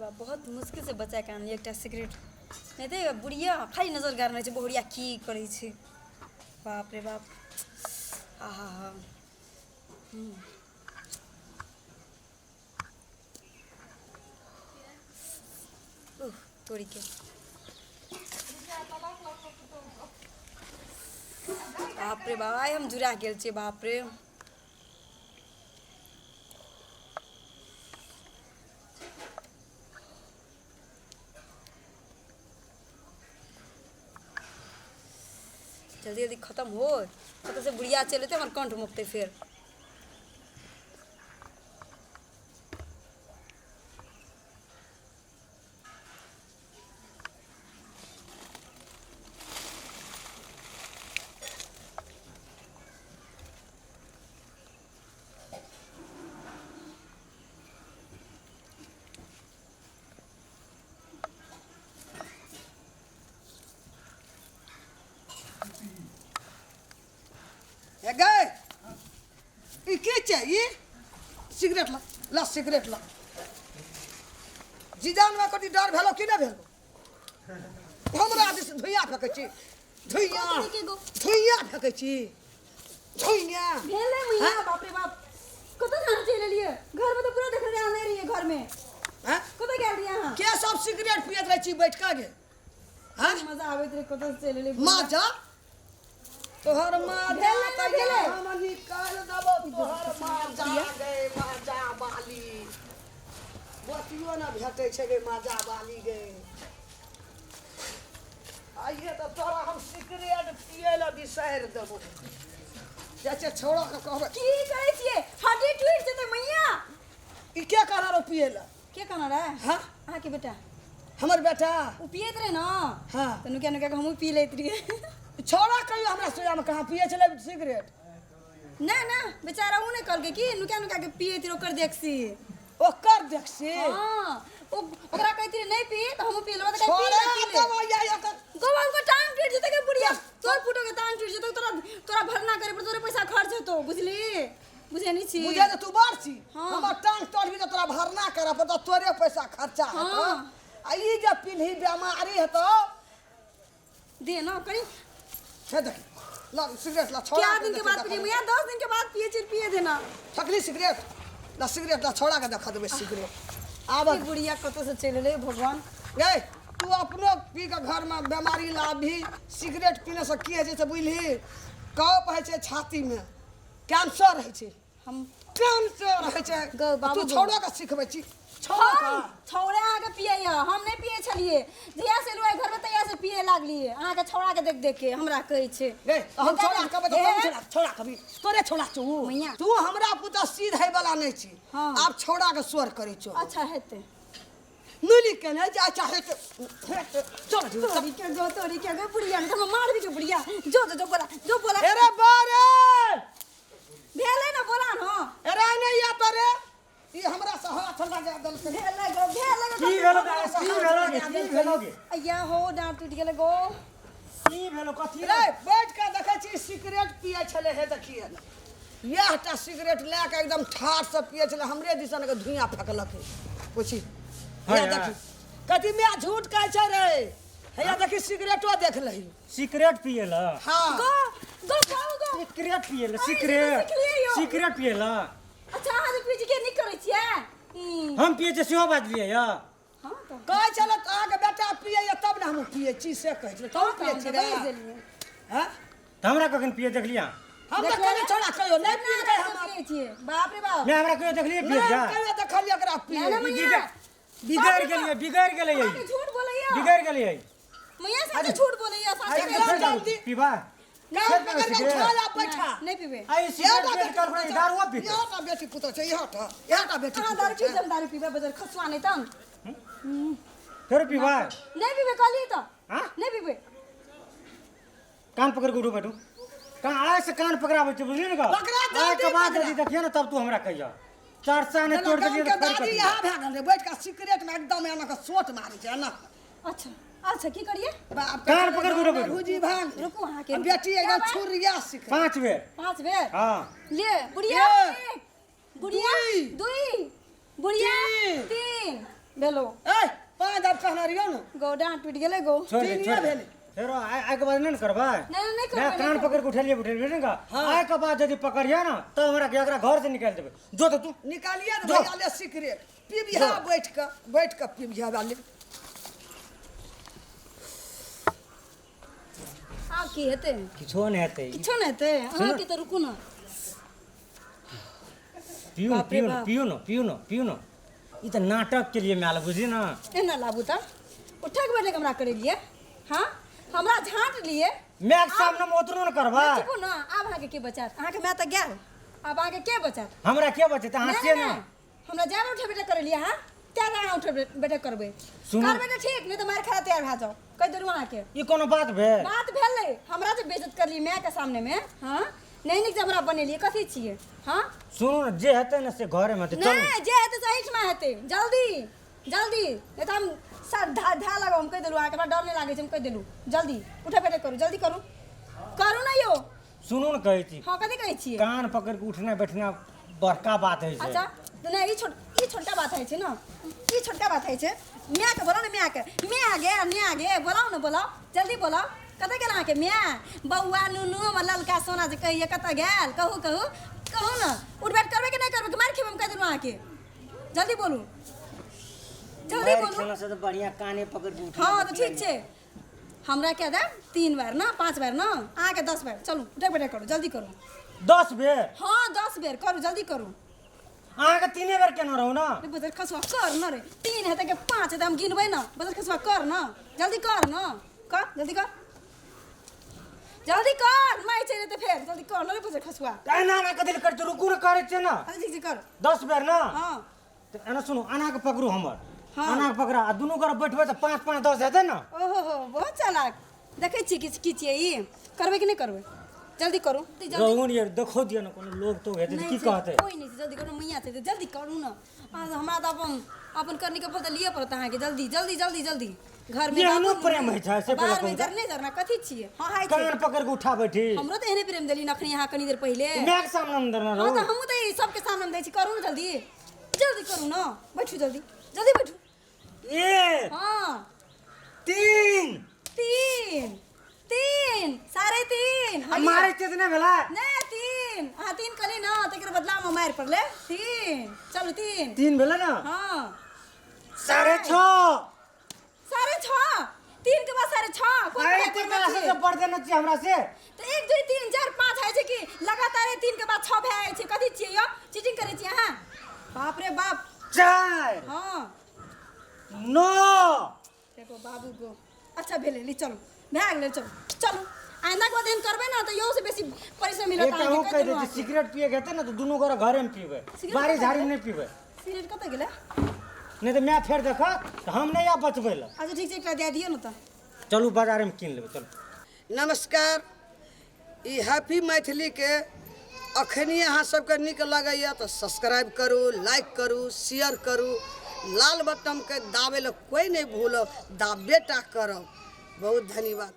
बाप, बहुत मुश्किल से बचा के आनलियै एकटा सिगरेट, नहि तऽ बुढ़िया खाली नजर गारने छै, बहुरिया की करै छै। बाप रे बाप, आहा हा। उह तोरी के, बाप रे बाप, आइ हम जुड़ा गेल छियै। बाप रे, जल्दी जल्दी खत्म हो, कतऽ से बुढ़िया चलि एतै, हमर कंठ मोकतै फेर। हे गै, ई की छै? ई सिगरेट ला, ला सिगरेट ला। जीजान में कथी डर भेलो कि नहि भेलो? हमरा दिस धुइया फेकै छी, धुइया धुइया फेकै छी, धुइया भेलै मैया। बाप रे बाप, कतऽ अहाँ चलि एलियै? घरमे तऽ पूरा देखने रहियै, अहाँ नहि रहियै घरमे। हैं? कतऽ गेल रहियै अहाँ? के सब सिगरेट पियत रहै छी बैठ कऽ गे? हैं? मजा आबैत रहै, कतऽ से चलि एलियै? मजा तोहर मजा भेलै ना, तऽ भेलै। हम निकालि देबौ तोहर मजा गे। मजा बाली बतियो ने भेटै छै गे, मजा बाली गे। आइए तऽ तोरा हम सिगरेट पियै लए बिसरि देबौ। जाइ छियै छौड़ाके कहबै। की करै छियै? हड्डी टूटि जेतै मैया। ई के कहना रहो पियै लए? के कहना रहै? हाँ। अहाँके बेटा। हमर बेटा ओ पियैत रहै ने। हाँ। तऽ नुका नुका कऽ हमहूँ पी लैत रहियै। छौड़ा कहियो हमरा सोझामे कहाँ पियै छलै सिगरेट? नहि नहि, बेचारा ओ नहि कहलकै कि नुका नुका के पियैत रहे ओकर देखसी। ओकर देखसी? हाँ, ओ ओकरा कहैत रहे नहि पी, तऽ हमहूँ पी लेबै, तऽ कहै, पी छोड़ा ले, पी ले। दवाइया एकर। गोवा के टांग टूटि जेतै के बुढ़िया, तोर फुटो के टांग टूटि जेतौ। तोरा तोरा भरना करे पर तोरे पैसा खर्च हेतौ, बुझली? बुझै नहि छी? बुझे तऽ तू बड़ छी। हाँ। हमर टांग तोड़बी तऽ तोरा भरना करऽ पड़तौ, तोरे पैसा खर्चा हेतौ। हाँ। आ ई जे पीलही बेमारी हेतौ। दे ना कनी। हे देख, ला सिगरेट ला छोड़ा। क्या दिन के बाद पिए मैया? 10 दिन के बाद पिए छी, पिए देना। थकली सिगरेट ला, सिगरेट ला, छोड़ा के देखा देबै सिगरेट आब। ई बुढ़िया कतऽ से चलि एलै भगवान? गै, तू अपनो पी के घरमे बेमारी लाबही। सिगरेट पीने से की होइ छै से बुझली? कफ होइ छै छातीमे, कैंसर होइ छै। हम कैंसर होइ छै। गौ बाबू तू गौ। छौड़ा के सिखबै छी, छौड़ा के। हम छौड़ा अहाँके पियैया, हम नहि पियै छलियै। जहिया से एलहुँ एहि घरमे तहिया से पियै लागलियै, अहाँके छौड़ाके देख देख के। हमरा कहै छै। गे, हम छौड़ा कहबै तऽ हे? कोन छौड़ा? छौड़ा कहबी, तोरे छौड़ा छौ उ। मैया। तू हमरा पुता सीध है वाला नहि छी। हाँ। आब छौड़ा के स्वर करै छौ। अच्छा, हेतै। मिली के नहि जा चाहे तऽ चल जो। तोरी के गो, तोरी के गो, बुढ़िया ने तऽ हम मारबी के बुढ़िया। जो जो, जो बोला, जो बोला। अरे बारे भेलै ने, बोला न। अरे नहीं या तो रे, ई हमरा से हाथ लगा देलकै। भेलै गो, भेलै गो। की भेलो गे? की भेलो गे? की भेलो गे? अय्या हो, डाँट टूटि गेलै गो। की भेलो, कथी? रे, बैठ के देखै छी सिगरेट पियै छलै। हे देखिए ने, इएह टा सिगरेट लए कऽ एकदम ठाठ से पियै छलै, हमरे दिसन के धुइयाँ फेकलकै। पूछी। हाँ। हैया देखी, कथी माय झूठ कहै छै रे? हैया देखी, सिगरेटो देख लही। सिगरेट पिए ला? हाँ। गो गो बाबू गो। सिगरेट पिए ला? अरे, सिगरेट सिखलियै यौ। सिगरेट पिए ला? अच्छा, अहाँ जे पीजी के नीक करै छियै। हम पिए छियै सेहो बाजलियै या? हाँ तऽ। कहै छलै तऽ अहाँके बेटा पियैया तब ने हमहूँ पियै छी, से कहै छलै। तब पियै छी रे? बाजि देलियै। हैं? तऽ हमरा कखन पिए देखलियै अहाँ? हम तऽ कहलियै छौड़ा कहियो नहि पिलकै हमर। पियै छियै, बाप रे बाप। नहि, हमरा कहियो देखलियै पिए नहि जा? कहियो देखलियै एकरा पियै। नहि, नहि, मैया। बिगड़ गेलियै, बिगड़ गेलै। अहाँके झूठ बोलैया। बिगड़ गेलियै। मैया, साथे झूठ बोलैया साथे। अरे, अरे, जल्दी। पीबा? कान पकड़ के उठा ला, बैठा। नहीं पीबे। आई सिगरेट पिए के कल दारुआ पीते। यहाँ टा बेटी पुतोह छै, यहाँ टा, यहाँ टा बेटी अहाँ पुतोह दारू छै। पी, हम दारू पीबे बजर खसुआ नहीं तन। फेर पीबा? नहीं पीबे कहलियै तऽ। हाँ? नहीं पीबे। कान पकड़ के उठो, बैठू। कान आय से कान पकड़ाबै छै, बुझली ने? का पकड़ा आय के जल्दी, बाद पकड़ा। यदि देखिए ने तब तू हमरा कहिया चर्चा नहि जेना तोड़ देलियै गामके तऽ फेर दादी कथी? यहाँ भए गेल रे, बैठ के सिगरेट में एकदम एना के सोट मारै छै एना। अच्छा अच्छा, की करिए? बाप। कान पकड़ के उठो, बैठू। भुजी भांग। रुकू अहाँके। आ बेटी एकदम छुरिया सिख। 5 बेर। 5 बेर। हाँ। ले बुढ़िया। एक, एक बुढ़िया, दुई, दुई बुढ़िया, तीन, तीन। भेलो। ए 5 आब कहने रहियौ ने। गो डाँट टूटि गेलै गो। छोड़ दे, तीनिये छोड़ दे। भेलै। फेरो आइ आइके बाद नहि ने करबै। नहि, नहि करबै, नहि, नहि कान करबै। पकड़ि के उठेलियै बुठेलियै ने का। आइके बाद यदि पकड़ियै ने तऽ हमरा के एकरा घर से निकालि देबै। जो तऽ तू निकालिए ने जो। भैया ले सिगरेट पीबिहा, बैठ कऽ बैठ कऽ पीबिहा ले। आब की हेतै? किछो नहि हेतै। किछो नहि हेतै अहाँके तऽ, रुकू ने। पियू ने। बाप रे पियू ने। बाप। पियू ने, पियू ने, पियू ने। ई तऽ नाटक के लिए मायल बुझली ने। एना लाबू तऽ उठक बैठक हमरा करेलियै। हाँ, हमरा झाँट लिए। मायके सामने मे ओतनो ने करबै। चुपू ने। आब अहाँके के बचात? अहाँके माय तऽ गेल, आब अहाँके के बचात? हमरा के बचेतै? अहाँ नहि, छियै नहि, ने। नहि। हमरा जाय उठे बैठक करेलियै अहाँ, तैं अहाँ उठे बैठक करबै। सुनू। करबै तऽ ठीक, नहि तऽ मारि खाय तैयार भए जाउ, कहि देलहुँ अहाँके। ई कोनो बात भेल? बात भेलै। हमरा जे बेइज्जत करलियै मायके सामनेमे। हाँ, नहि नीक जे हमरा बनेलियै। कथी छियै? हाँ, सुनू ने, जे हेतै ने से घरेमे हेतै। चलू। नहि, जे हेतै से एहिठमा हेतै। जल्दी जल्दी, नहि तऽ हम सर धा धा लगाउ। हम कहि देलहुँ अहाँके, हमरा डर नहि लागै छै। हम कहि देलहुँ, जल्दी उठे बैठे करू, जल्दी करू, करू ने यौ। सुनू ने, कहै छी। हाँ, कथी कहै छियै? कान पकड़ि के उठना बैठना बड़का बात होइ छै। अच्छा, तऽ नहि, ई छोट ई छोटका बात होइ छै ने, ई छोटका बात होइ छै। मायके बोलाउ ने, मायके। माय गे, माय गे, बोलाउ ने, बोलाउ, जल्दी बोलाउ। कतऽ गेल अहाँके माय? बौआ नुनू, हमर ललका सोना जे कहिए, कतऽ गेल? कहू, कहू, कहू ने। उठ बैठ करबै कि नहि करबै? कि मारि खेबै? हम कहि देलहुँ अहाँके। जल्दी बोलू, जल्दी मारि बोलू। खेला से तऽ बढ़िया काने पकड़ि के उठना हाँ, तऽ बैठना। ठीक छै। हमरा कए देब 3 बेर ने, 5 बेर ने, अहाँके 10 बेर। चलू, उठक बैठक करू, जल्दी करू। 10 बेर? हाँ, 10 बेर करू, जल्दी करू। अहाँके तीने बेर केने रहू ने। रे बजर खसुआ, कर न रे। 3 हेतै कि 5 हेतै, हम गिनबै न। बजर खसुआ, कर न, जल्दी कर न, कर, जल्दी कर, जल्दी कर। मारि चलि जेतै फेर। जल्दी कर न रे बजर खसुआ। तऽ एना एना कथी लए करै छियै? रुकू ने, करै छियै ने। अच्छा, ठीक छै, कर। 10 बेर ने? हाँ। तऽ एना सुनू, एना के पकड़ू हमर। हाँ। एना के पकड़ा आ दुनू गोरा बैठबै तऽ 5 5 10 हेतै ने। ओहो हो, बहुत चालाक। देखै छियै किछु की छियै ई। करबै कि नहि करबै? जल्दी करू, जल्दी। रहू ने यार, देखो दियौ ने, कोनो लोग तो हेतै तऽ नहि की छै, कहतै? कोइ नहि छै। जल्दी करू, मैया छै तऽ जल्दी करू ने। हमरा तऽ अपन अपन करनी के फल तऽ लिए पड़त अहाँके। जल्दी जल्दी जल्दी जल्दी। घरमे एहनो बाबू प्रेम होइ छै, से पहिले बाहरमे कहू तऽ। जरने जरना कथी छियै? हाँ, हाय छै। कान पकड़ि के उठा बैठी। हमरो तऽ एहने प्रेम देली अखनी अहाँ कनी देर पहिले। मायके सामने मे देने हाँ, रहू। तऽ हमहूँ तऽ ई सबके सामने दै छी। करू ने जल्दी, जल्दी करू ने। बैठू, जल्दी जल्दी बैठू। 1 हाँ। 3 3, 3, 3.5। आ मारै छियै तऽ नहि भेलै? नहि, 3। अहाँ 3 कहली ने, तकर बदलामे मारि पड़लै। 3, चलू, 3। 3 भेलै ने? हाँ। 6.5। 6.5? 3 के बाद 6.5? कोन अरे पढ़ाइ एते करने क्लास छियै? से पढ़ देने छियै हमरा से। तऽ 1 2 3 4 5 होइ छै कि लगातार 3 के बाद 6 भए जाइ छै? कथी छियै यौ? चीटिंग करै छियै अहाँ? बाप रे बाप। 4 हाँ। 9 देखो बाबू गो। अच्छा भेलै, ली चलू, भए गेलै, चलू चलू। आइंदा के बाद एहन करबै ने तऽ इहो से बेसी परिश्रम मिलत एकटा अहाँके, हम कहि कहि दै देलहुँ छी, अहाँके। सिगरेट पियैके हेतै ने तऽ दुनू गोरा घरेमे पीबै, सिगरेट बाड़ी कतऽ झाड़ीमे गेलै? नहि पीबै। सिगरेट कतऽ गेलै? नहि तऽ माय फेर देखत तऽ हम नहि आयब बचबै लए। अच्छा, ठीक छै, एकटा दए दियौ ने तऽ। चलू, बाजारेमे कीन लेबै, चलू। नमस्कार, ई हैप्पी मैथिलीके अखनी अहाँ सबके नीक लगैए तऽ सब्सक्राइब करू, लाइक करू, शेयर करू। लाल बटनके दाबै लए कोइ नहि भूलब, दाबे टा करब। बहुत धन्यवाद।